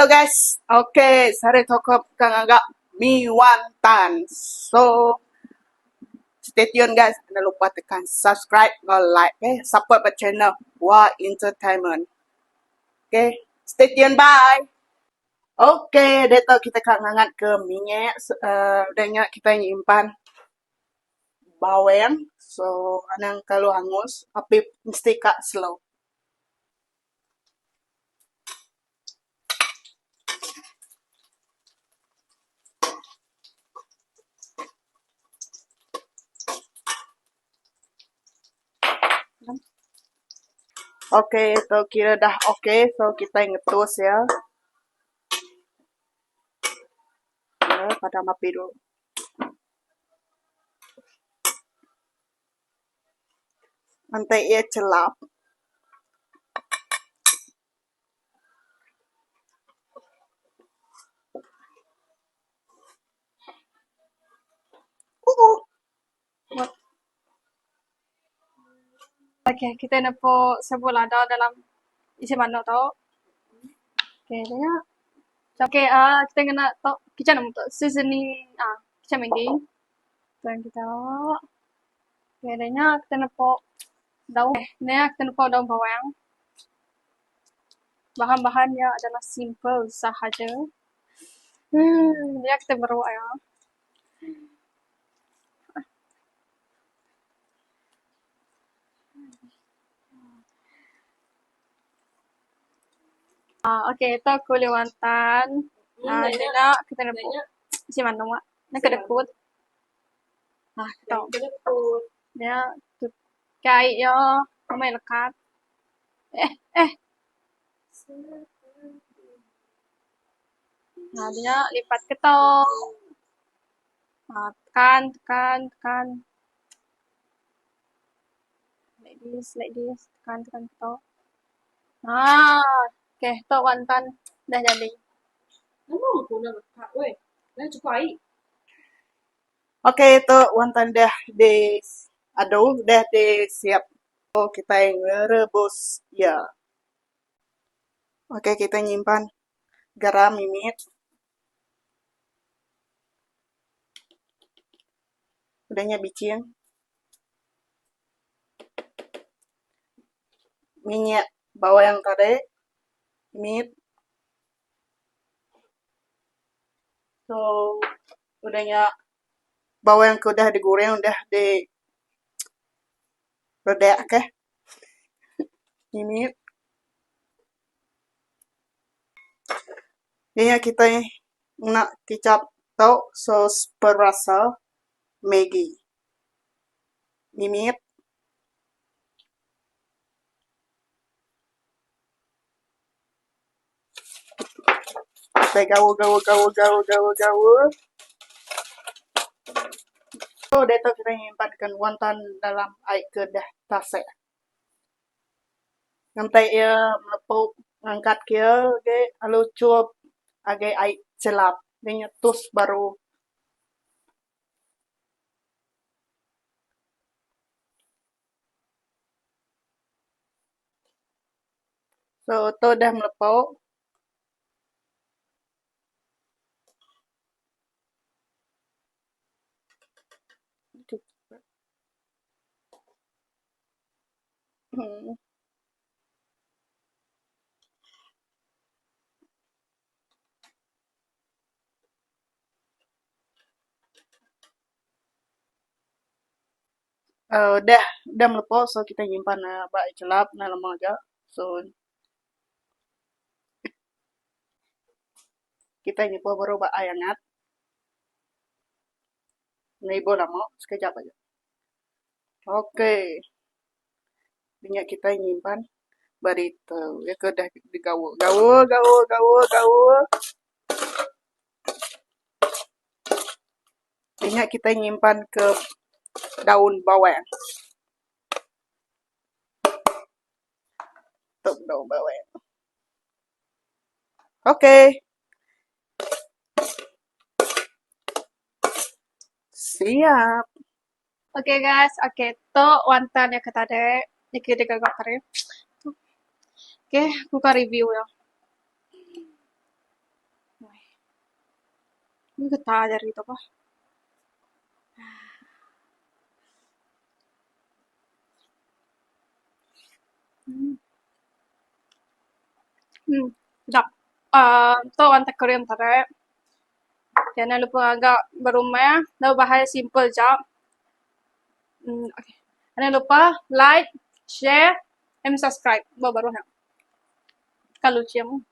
Hello guys. Okay, sehari tu aku akan ngaga mi wantan. So, stay tune guys. Jangan lupa tekan subscribe enggau like. Okay, support ba channel Wa Entertainment. Okay, stay tune. Bye. Okay, diatu kita ka ngangat ke minyak. Uh, udah nya kita nyimpan bawang. So, anang kelalu angus. Api mesti ka slow. Okay, tu kira dah okay. So, kitai ngetus iya. Padam api dulu. Enti iya chelap. Okay, kita nepu sebuah lada dalam isi manuk tu. Okay, dah nya. Okay, uh, kita ngena tu kicap nama tu seasoning ah uh, kicap maggi. Tuan kita. Okay, dah nya kita nepu daun. Eh, dah nya kita nepu daun bawang. Bahan-bahannya adalah simple sahaja. Hmm, dia kita beruk ya. Ah, okay, tu kulit wantan. Ah, dia nak kita nepuk. Isi manuk. Nak kedekut. Ah, tu. Dia tu kai yo, mai lekat. Eh, eh. Nah, dia lipat ketok. Ah, tekan, tekan, tekan. Like this, like this. Tekan, tekan ketok. Ah, okay, tu wantan dah jadi. Nama guna lekat weh. Dah cukup air. Okay, tu wantan dah di adu, dah di siap. So, kitai ngerebus iya. Okay, kitai nyimpan garam mimit. Udah nya biching. Minyak bawang tadi mit. So udah nya bawang ke udah digoreng udah di redak keh mimit. Iya kitai ngena kicap tu sos perasa maggi mimit. Kitai gaul gaul gaul gaul gaul gaul. So diatu kitai nyimpan kan wantan dalam ai ke dah tasek. Nganti iya melepu ngangkat ke iya agi lalu chup agi ai chelap nya nyetus baru. So tu dah melepu. Hmm. Uh, dah dah melepo so kita nyimpan uh, ba ai chelap enda lama aja. So kita nyepo baru ba ai angat. Enda ibuh lama sekejap aja. Okey. Nya kitai nyimpan berita. Ya ke dah digaul. Gaul, gaul, gaul, gaul. Nya kitai nyimpan ke daun bawang. Tuk daun bawang. Okey. Siap. Okay guys, okay tu wantan iya ke tadi niki digaga tadi. Okay, ku ka review iya. Getar jari tu bah. Hmm, sedap. Uh, tu orang tak kering tarik. Jangan lupa agak berumah. Lalu bahaya simple jap. Hmm, okay. Jangan lupa like, share, and subscribe. Baru baru. Kalau cium.